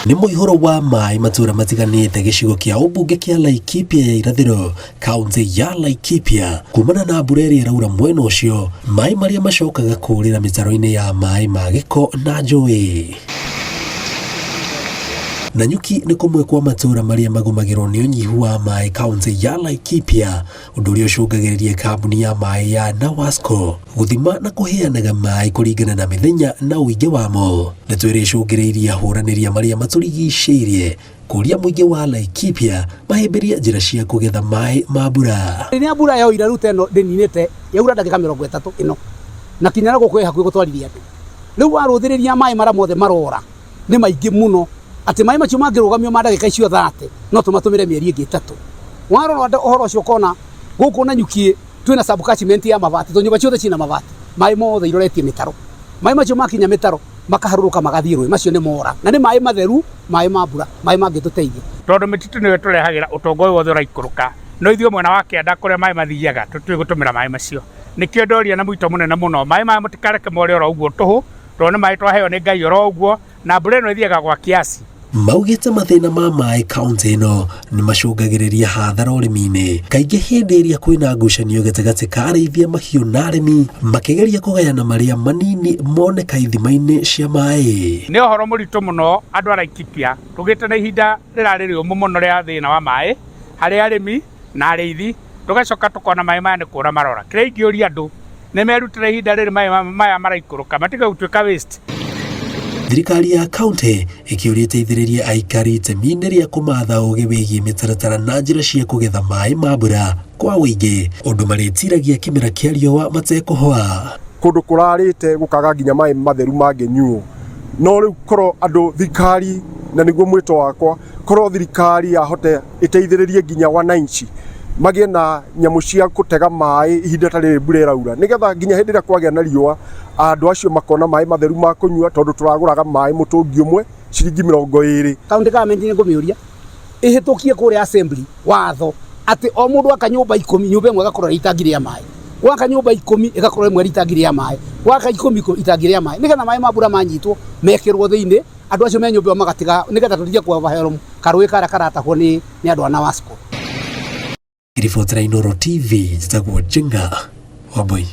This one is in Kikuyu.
Nĩ mũihũro wa maĩ matũra matiganĩte gĩcigo kĩa ũmbunge kĩa Laikipia ya irathĩro, kaunti ya Laikipia, kumana na mbura ĩrĩa ĩraura mwena ũcio, maĩ marĩa macokaga kũrĩra mĩtaro-inĩ ya maĩ ma gĩko na njũĩ. Nanyuki nĩ kũmwe kwa matũra marĩa magũmagĩrwo nĩ ũnyihu wa maĩ kaunti ya Laikipia, ũndũ ũrĩa ũcũngagĩrĩria kambuni ya maĩ ya Nawasco gũthima na kũheanaga maĩ kũringana na mĩthenya na ũingĩ wamo. Ndeto ĩrĩa ĩcũngĩrĩirie ahũranĩri a marĩa matũrigicĩirie kũria mũingĩ wa Laikipia mahĩmbĩrie njĩra cia kũgetha maĩ ma mbura. Rĩrĩa mbura yoira rĩu ta ĩno ndĩninĩte yaura ndagĩka 30 ĩno na kinya na gũkũ ĩ hakuhĩ gũtwarithia andũ. Rĩu warũthĩrĩria maĩ marĩa mothe marora nĩ maingĩ mũno atĩ maĩ macio mangĩrũgamio ma ndagĩka icio 30 no tũmatũmĩre mĩeri ĩngĩ 3. Warora ũhoro ũcio ũkona gũkũ Nanyuki twĩna sub catchment ya mabati tondũ nyũmba ciothe ciĩna mabati, maĩ mothe iroretie mĩtaro. Maĩ macio makinya mĩtaro makaharũrũka magathiĩ rũĩ, macio nĩ mora na nĩ maĩ matheru, maĩ ma mbura, maĩ mangĩtũteithia. Tondũ mĩtitũ nĩyo ĩtũrehagĩra ũtonga ũyũ wothe ũraikũrũka, no ithuĩ mwena wa kĩanda kũrĩa maĩ mathiaga tũtiũĩ gũtũmĩra maĩ macio. Nĩkĩo ndoria na mwĩto mũnene mũno, maĩ maya mũtikareke more oro ũguo tũhũ, tondũ nĩ maĩ twaheo nĩ Ngai oro ũguo, na mbura ĩno ĩthiaga gwa kiasi. Maugĩte mathĩna ma maĩ kaunti ĩno nĩ macũngagĩrĩria hathara ũrĩmi-inĩ, kaingĩ hĩndĩ ĩrĩa kwĩna ngucanio gatagatĩ ka arĩithia mahiũ na arĩmi makĩgeria kũgayana marĩa manini moneka ithima-inĩ cia maĩ. Nĩ ũhoro mũritũ mũno andũ a Laikipia tũgĩte na ihinda rĩrarĩ rĩũmũ mũno rĩa thĩna wa maĩ harĩ arĩmi na arĩithi, tũgacoka tũkona maĩ maya nĩ kũra marora. Kĩrĩa ingĩũria andũ nĩ merutĩre ihinda rĩrĩ maĩ maya maraikũrũka matige gũtuĩka waste. Thirikari ya kaunti ĩkĩũria ĩteithĩrĩrie aikari itemi-inĩ rĩa kũmatha ũgĩ wĩgiĩ mĩtaratara na njĩra cia kũgetha maĩ ma mbura kwa ũingĩ, ũndũ marĩtiragia kĩmera kĩa riũa matekũhoa. Kũndũ kũrarĩte gũkaga nginya maĩ matheru mangĩnyuo. No rĩu korwo andũ thirikari, na nĩguo mwĩto wakwa, korwo thirikari yahota ĩteithĩrĩrie nginya wananchi magĩe na nyamũ cia gũtega maĩ ihinda ta rĩrĩ mbura ĩraura, nĩgetha nginya hĩndĩ ĩrĩa kwagĩa na riũa andũ acio makona maĩ matheru ma kũnyua, tondũ tũragũraga maĩ mũtũngi ũmwe ciringi 20. County government nĩ ngũmĩũria ĩhĩtũkie kũrĩa assembly watho atĩ o mũndũ aka nyũmba 10, nyũmba ĩmwe ĩgakorwo ĩrĩ itangi rĩa maĩ, waka nyũmba 10 ĩgakorwo ĩmwe ĩrĩ itangi rĩa maĩ, waka 10 itangi rĩa maĩ, nĩgetha maĩ ma mbura manyitwo mekĩrwo thĩinĩ, andũ acio me nyũmba ĩyo magatiga, nĩgetha tũtige kũoverwhelm karũĩ karĩa karatahwo nĩ andũ a Nawasco. Ribotera Inooro TV, njĩtagwo Njenga Wambui.